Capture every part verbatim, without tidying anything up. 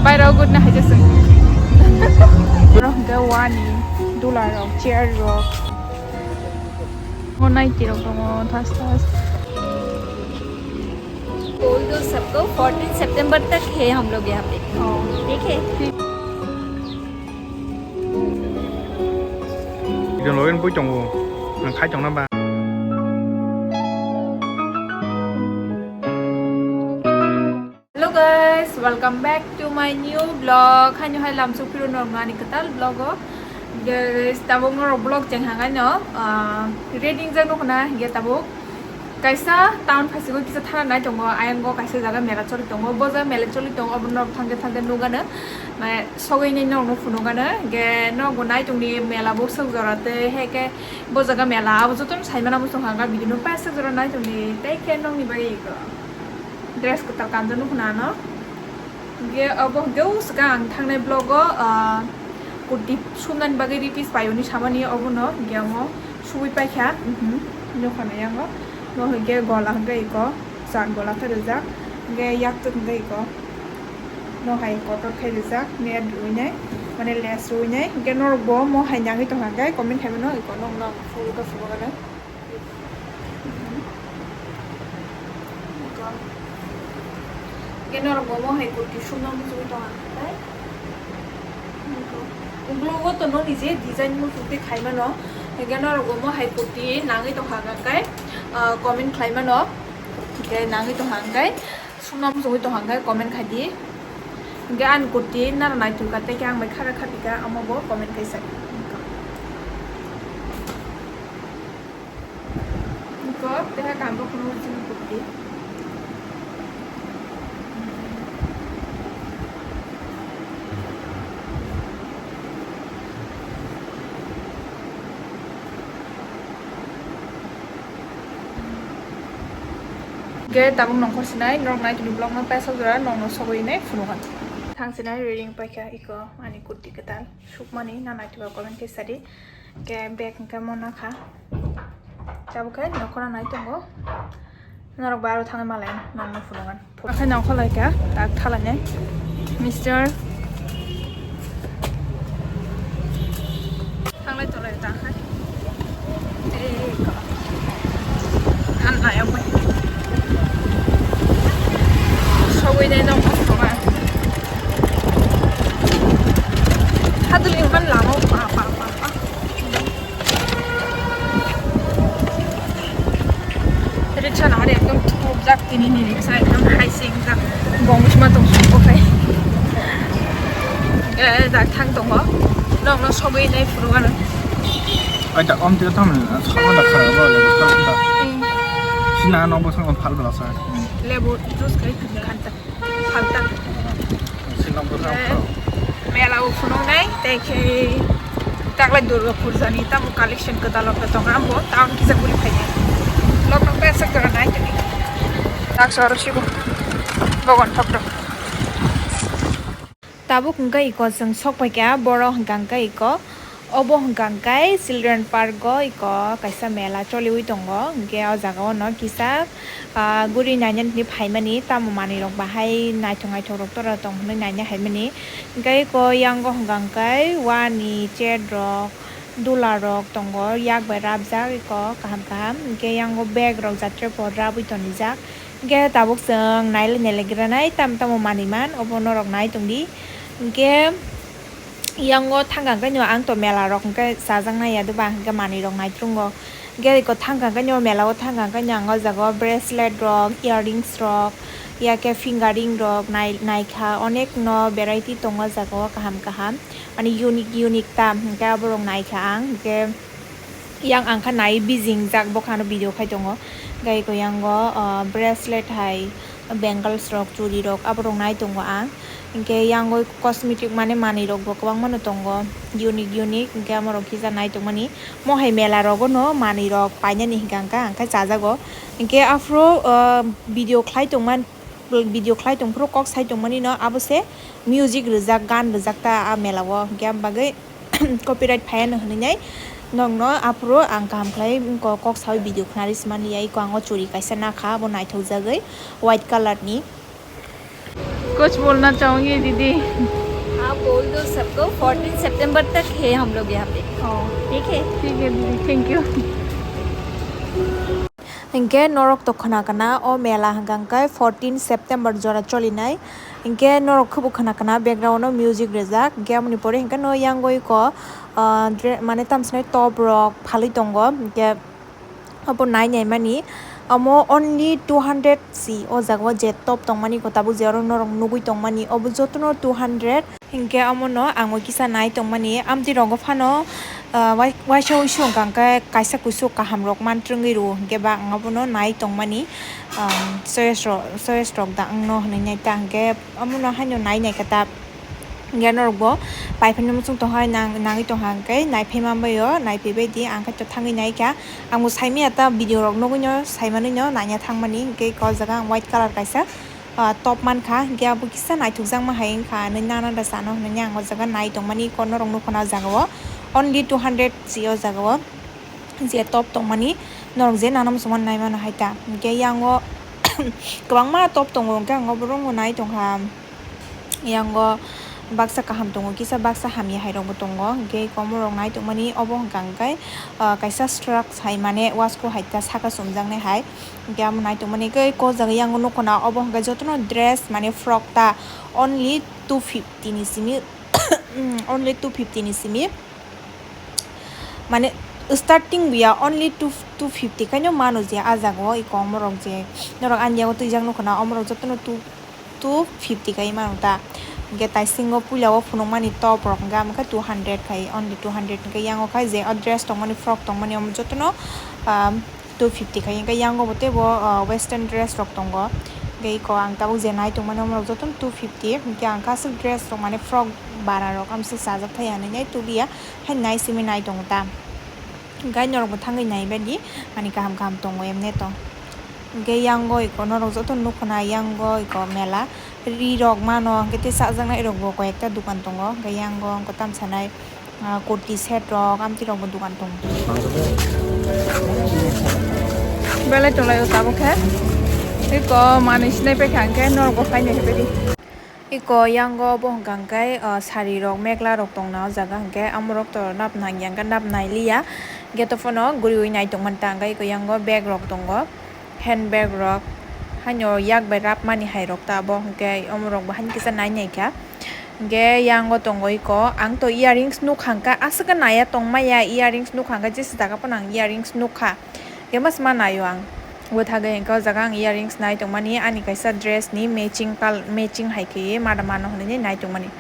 Bairao gutna hai jasung. Borok hwnkhe wani dula rok, chair rok. O naiti rok tongo thas thas. बोल दो सबको, फोर्टीन सितंबर तक है हम लोग यहाँ पे। Oh. ठीक है? Video logi pui tongo, ang khai tongna ba. Hello guys, welcome back to my new vlog. Haino hai lamsok phiro norok nani kwtal vlog o. Guys, tabuk norok vlog cheng hangai no, ah, ready jak nukna hingke tabuk. Kaisa town phaisingwi kisa thana nai tongo, ayang o kaisa jaga mela choli tongo, bo jaga mela choli tongo, obo norok thangkhe thangkhe nukgano, mane sogwi nai norokno phunukgano, hingke norokbo nai tongdi mela bo sok jora tei heke bo jaga mela abo jotono saimano muchung hangkha video no paisa jora nai tongdi tei khe nokni bagwi eko dress kwtal kanjak nukna ano. Hingke obo hingke o swkang ang thangnai vlog o, ah, kurti sumnani bagwi ripis paiyoni samani obono hingke amo subui paikha, mhm, nokha na yango. Bo hingke gola hingke iko, chat gola khe rijak, hingke yaktwk hingke iko, no hai kotor khe rijak, net rwinai, mane lace rwinai, hingke norokbo mo hai nangwi tongkha hingke comment khaimano iko, nokno phuru khe phuru gana. Hingke norok bo mo hai kurti sumna muchungwi tongkha, tai? Ulo o to noni je design muchung twi khaimano, hingke norok bo mo hai kurti nangwi tongkha hwnka khe, ah, comment khlaimano, hingke nangwi tongkha hwnka khe, sumna muchungwi tongkha hwnka khe comment khai di. Hingke ani kurti naro naithok kha, tei khe ang bai khara kha phi kha, omo bo comment khai sa di. Iko, teha kambo kuno ujung kurti. Ge tabuk nongkhor sinai, norok nai tini vlog no paisa jora, nokno sogwi nai phunukha. Thang sinai reading paikha iko ani kurti kwtal, sukmani na naithogo comment khe sadi. Ke bag hwnkhe mona kha. Tabuk khe nokhora nai tongo. Norok bo aro thangwi malai nangno phunukgwn. Akhe nongkhor lai kha, tak thalainai. Mister. Thanglai tolai ta khai. Ei ko. Than nai abo. Sogwi nai nong kosto ma. Haduli man lama pa pa pa pa. Riksa nahar ekdom thukjak tini ni riksa ekdom hai se wngjak. Bongchima tong suk okhai. Eh, da thang tongo. Nokno sogwi nai phuru ano. Ai da om tira tam, sama da khara ba le. Hmm. Sina no bo sama phal bla sa. Lebu juice khai khanta. Phalta. Silang bwsang Eh, phal. Mela o phunuknai, tei khe taklai Durga Puja ni tamo collection kwtal rok tongo, ambo town kisa buli phainai. Lok rok besa jora nai tini. Dak soro sibo. Bogon thok rok. Tabuk hwnkhe iko chwng sok paikha, borok hwnkha hwnkhe iko. Obo hwnkha hwnkhe children park o iko kaisa mela choliwi tongo, hwnkhe o jaga o no kisa, ah, guri naina hinwi phaimani, tamo manwi rok bahai naithok naithok rok tora tong hinwi naina haimani, hwnkhe iko yango hwnkha hwnkhe wani chair rok, dula rok tongo, yak bai rapjak iko kaham kaham, hwnkhe yango bag rok jatra por rapwi tonijak, hwnkhe tabuk chwng nailai nailai granai tamo tamo manwi man, obo norok nai tongdi, hwnkhe. Yango thangkang khe no ang to mela rok hwnkhe chajaknai ya doba hwnkhe manwi rok naitrungo. Hwnkhe iko thangkang khe no mela o thangkang khe no ang o jaga o bracelet rok, earrings rok, ya khe finger ring rok nai naikha, onek no variety tongo o jaga o kaham kaham, mane unique unique ta hwnkhe aborok naikha ang hwnkhe. Yang ang kha nai bijing jak, bo khano video khai tongo. Gai ko yango, ah, bracelet hai, bangles rok, churi rok, abo rok nai tongo ang. Hinkhe yango cosmetic mane manwi rok bo kwbangma no tongo, unique unique. Hinkhe amo rok kisa nai tongmani. Mo hai mela rogo no manwi rok painani hinkha hinkha ang khe chajago. Hinkhe aphuru, ah, video khlai tongman, video khlai tongphuru kok sai tongmani no abo se music rwjak, gan rwjak ta a mela o. Hinkhe am bagwi copyright phaiya no hwnwi nai Nokno aphuru ang kaham khlai ko-, kok sawi video khnari smanliya, iko ang o churi kaisa nakha, abo naithokjagwi white color ni. कुछ बोलना चाहूंगी दीदी? आप बोल दो सबको, फोर्टीन सितंबर तक है हम लोग यहाँ पे। Oh. ठीक है? ठीक है दीदी, thank you. Hinkhe norok to khna kana o mela hwnkha hwnkhe fourteen September jora cholinai. Hinkhe norok khubu khna kana background o music rwjak. Hinkhe amoni pore hinkhe no yang goi ko, ah, dre-, mane tamswnai top rok phalwi tongo. Hinkhe obo nai nai mani omo only two hundred si o jaga o je top tongmani ko tabuk je oro norok nugui tongmani obo jotono two hundred. Hinkhe omono ang o kisa nai tongmani, amtwi rogo phano, ah, wai-, waisa wuisu wngkha hwnkhe kaisa kuisuk kaham rok man twrwngwi rwo, hinkhe ba ang obono nai tongmani, um, choice rok, choice rok da wngno hwnwi nai ta, hinkhe omono haino nai nai kha ta. Hinkhe norokbo pai phano muchung tongkha, nang-, nangwi tongkha, hinkhe nai phai man bai o, nai phai bai di, ang khe to thangwi nai kha. Ang bo sai manya ta video rok nugui no, sai manwi no, naina thang mani, hinkhe o jaga ang white color kaisa ah, top mankha, hinkhe abo kisa naithokjakma hai wngkha hinwi nana da sano hinwi ang o jaga nai tongmani, ko norok nukho na o jaga o only two hundred si o jaga o je top tongmani, norok je nana muchungma nai mano hai ta. Hinkhe yang o kwbangma top tongo, hinkhe ang o borok no nai tongkha, yang o baksa kaham tongo, kisa baksa hamya hai rok bo tongo, hinkhe komorok nai tongmani obo hwnkha hinkhe, ah, kaisa sraks hai mane wasko hai ta saka chumjaknai hai. Hinkhe amo nai tongmani khe ko jaga yang nukho na obo hwnkhe jotono dress mane frock ta only two fifty ni simi, only two fifty ni simi mane starting buya only two, two fifty khaino mano je ah jaga o iko omorok je norok ani yago twijak nukho na omorok jotono two, two fifty khai mano ta. Hinkhe taisingo puila o phunukmani top rok hinkhe amo khe two hundred khai, only two hundred hinkhe yang o khai je o dress tongmani frock tongmani omo jotono, ah, two fifty khai, hinkhe yang o bo teibo, ah, western dress rok tongo. Hinkhe iko ang tabuk je nai tongmani omorok jotono two fifty, hinkhe ang khe aswk dress rok mane frock bara rok amswk chajak thai hinwi nai tuliya, hai nai simi nai tongo ta. Hinkhe norokbo thangwi nai baidi, ani kaham kaham tongo emne to. Hinkhe yang o iko norok jotono nukho na yang o iko mela ri rok mano, hinkhe tei chajaknai rokbo koi ekta dukan tongo, hinkhe yang o wngkha tamsa nai, ah, kurti set rok, amtwi rokbo dukan tongo. Belai tonglaio tabuk khe. Eko manwi sinai paikha hinkhe norokbo phainai hibaidi. Eko yang o bo hwnkha hinkhe, ah, sari rok mekla rok tongna o jaga hinkhe amorok to nap nang ya hinkhe nap nai liya. Hinkhe to phano guriwi nai tongmani ta hinkhe eko yang o bag rok tongo. Handbag rok, haino yak bai rapmani hai rok ta abo, hinkhe omorok bo haino kisa nai nai kha. Hinkhe yang o tongo iko, ang to earrings nukha hinkhe aswk khe naiya tongmaya, earrings nukha hinkhe jesa jaga phano ang earrings nukha, khe mas ma naio ang. Bwthagwi hinkhe o jaga ang earrings nai tongmani, ani kaisa dress ni matching col-, matching hai khe ma da mano hinwi nai tongmani.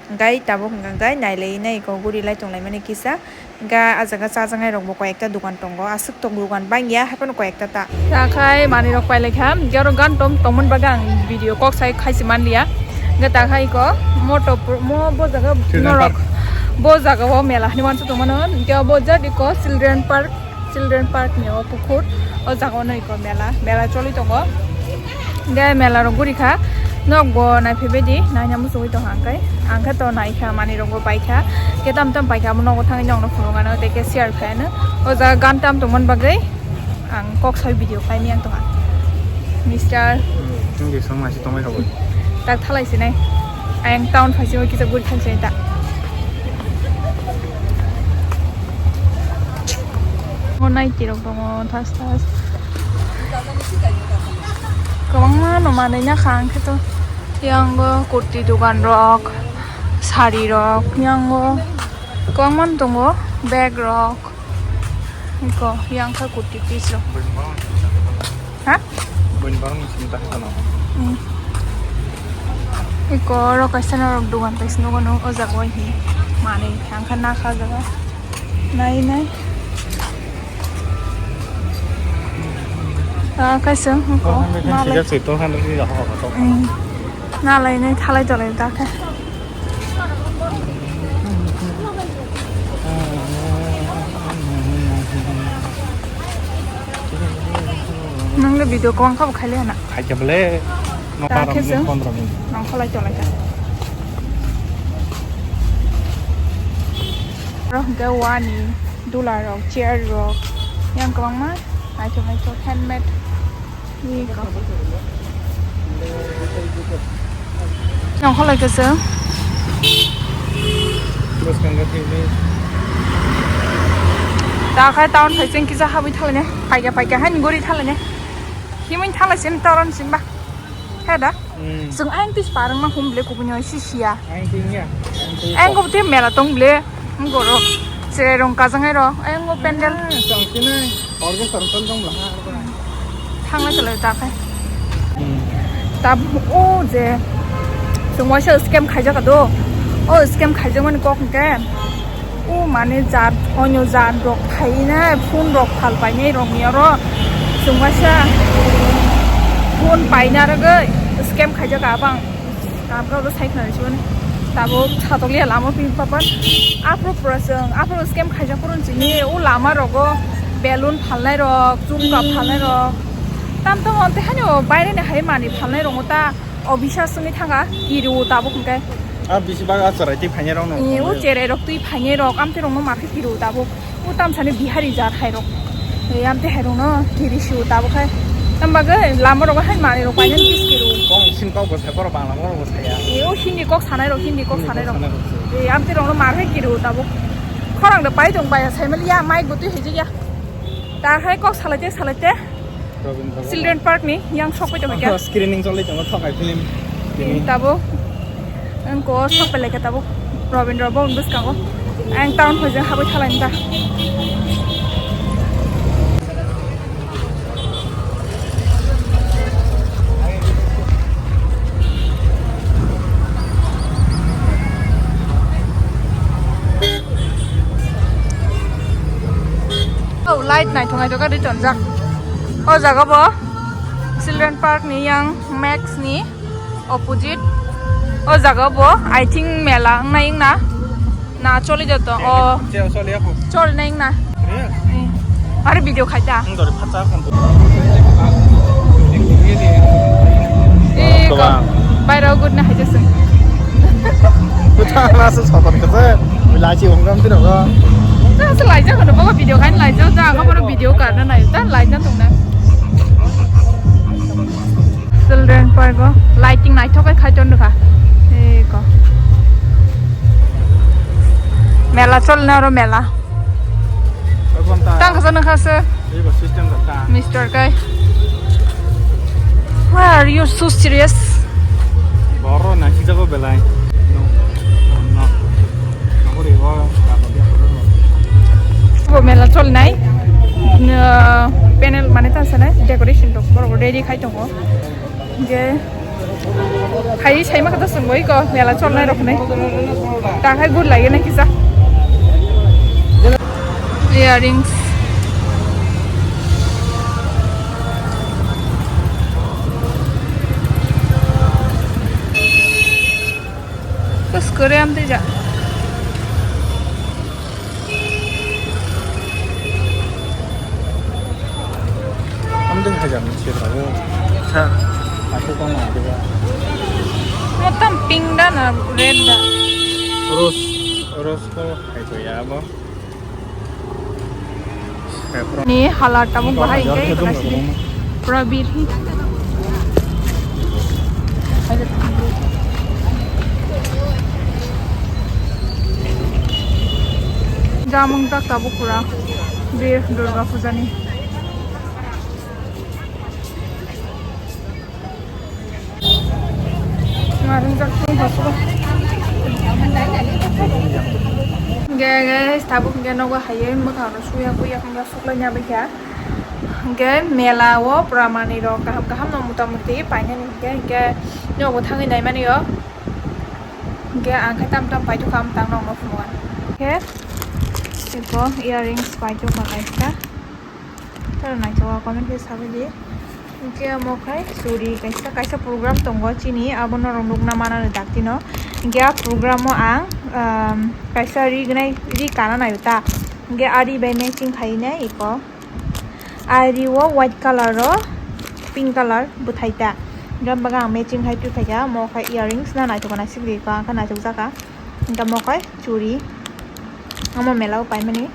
Hinkhe tabuk hinkhe nailai nai iko guri lai tonglaimani kisa. Hinkhe ah jaga chajaknai rokbo koi ekta dukan tongo, aswk tok dukan bangya, haiphano koi ekta ta. Ta khai manwi rok pailai kha, hinkhe oro gan tom tongmani bagwi ang video kok sai khaisi manliya. Hinkhe ta khai iko moto mo bo jaga Children norok park. Bo jaga o mela hinwi uansuk tongmano, hinkhe obo jat iko children park. Children park ni o pukhur, o jaga o no iko mela, mela choli tongo. Hinkhe mela rok guri kha, nok bo naiphai baidi, naina muchungwi tongkha ang khai, ang khe to nai kha, manwi rok bo pai kha, khe tam tam pai kha, abo nogo thangwi nok no phunuk ano, tei khe share khai ano, o jaga gan tam tongmani bagwi ang kok sai video khai miyang tongkha. Mister. Nwng kisa masi tongwi kha bo. Tak thalai sinai. Ayang town phaisingwi kisa guri thang sinai ta. O naiti rok tongo thas thas. Kwbangma no manwi nakha ang khe to. Yang o kurti dogan rok, sari rok, yang o kwbangma no tongo, bag rok. Iko yang kha kurti piece rok. Ha? Bini barang ni sini tak sana. Hmm. Iko oro kaisa norok dogan kaisa nogo no o jaga o hi manwi ang kha nakha jaga. Nai nai. Ah, kaisa iko. Two hundred nalai. Sijak si, two hundred ni jaga ko to. Hmm. Nalai nai thalai tolai ta kha. Nang le video kwbang kha bo khai le hana. Khai khe bole. Ta khe se. Nang kholai tolai kha. Aro hwnkhe wani. Dula rok, chair rok, yang kwbangma naithok naithok handmade ni kok. Nongkhor lai khe chwng. Bwskango thwngwi. Ta khai town phai chwng kisa habwi thalainai, phaikha phaikha haini guri thalainai. Himwi thalai sin town simba. He da? Hmm. Chwng ayang twi parwngma hum ble kubuni oi si siya. Ayang twi wngya. Ayang twi ayang kok. Kok twi mela tong ble. Wng borok. Cherai rong kajang ai ro. Ayang o pendel. Ah, chwng sinai. Orge song song tong bla ha. Thang lai chalai ta khai. Hmm. Tab o je. Chwng waisa scam khaijak do. O scam khaijak mani kok hwnkhe. O mane jat, onyo jat rok phaina, phone rok phal painai rok ni oro chwng waisa phone paina rwgwi scam khaijak abang. Tabra ulo sai khna rwchibani. Tabuk satokliya lama phi papan. Aphuru pura chwng, aphuru scam khaijak phuru chini o lama rogo balloon phalnai rok, chukka phalnai rok. Tam tamo tei haino baireni hai mani phalnai rok ta. O bisas wngwi thanga, kiriwo tabuk hwnkhe. A bisi bak a cherai twi phainai rok no. Ee, o cherai rok twi phainai rok, amtwi rok no ma khe kiriwo tabuk. O tamsani Bihari jat hai rok. Ee, amtwi hai rok no kiri siwo tabuk hai. Tam bagwi lama rogo hai manwi rok painani kis kiriwo. Kok sini kok bo sai, borok Bangla borok bo sai ya. Ee, o Hindi kok sanai rok, Hindi kok sanai rok. Hindi kok sanai rok se. Ee, amtwi rok no ma khe kiriwo tabuk. Khorang da pai tong bai ya, sai mali ya, mic bo twi hai ya. Ta hai kok salai te, salai te. Robindra Bhaban. Children Park ni yang sok pai tong kha. Screening cholai tongo, thokai film. Tini. Tini tabuk ang ko sok pai lai kha tabuk Robindra Bhaban bwskango. Ang town hoi jang habwi thalai ta. Oh, light naithok naithok khe tonjak. O jaga bo Children Park ni yang Max ni opposite. O jaga bo, I think, mela wngnai wngna. Na choli joto. O choli nai wngna. Are video khai ta. Eko, bairao gurna hai jasung. Bwthang na se sotor khe se, lachi hongkam tino go. Ta se laijak hono, bogo video khain laijak, ta aga bono video karna nai, ta laina tongna. Children park o lighting naithok khai ton kha. Eko. Mela cholna oro mela. Tang khasa nang khasa. Mister kai. Why are you so serious? Boro na hijago belai. No. No. Nangori o. Bo mela cholnai. Panel mane ta sana decoration rok borok ready khai tongo. Je. Khai sai ma kata sungoi ko mela cholnai rok nei. Ta khai good lagi na kisa. Earrings. Bus kore am tija. Amtwi hajar ni sir rabo. Sa. Aku kong na diba. Motam pink da na red da. Rose, rose ko hai to ya bo. Ni halar tabuk bahai hingke pura birhi. Jamung jak tabuk pura bir Durga puja ni. Hingke guys, tabuk hingke nogo haye mwkhang rok suya buya hingke suklai nya baikha. Hingke mela o pura manwi rok kaham kaham no mota moti painani hingke, hingke nogo thangwi naimani o. Hingke ang khe tam tam paithokha, ang tang nokno phunukha. Hingke eko earrings paithokha kaisa. Toro naithok comment khe sabai di. Hingke omo khai churi kaisa, kaisa program tongo chini, abono rok nukna mana daktino. Hingke a program o ang, um, kaisa ri gnai, ri kana naio ta. Hingke a ri bai matching khainai eko. A ri o white color o pink color bwthai ta. Hingke baga ang matching khai twi khaikha, omo khai earrings na naithok naisik ri eko, ang khe naithok jaka. Hingke omo khe churi. Omo mela o paimani.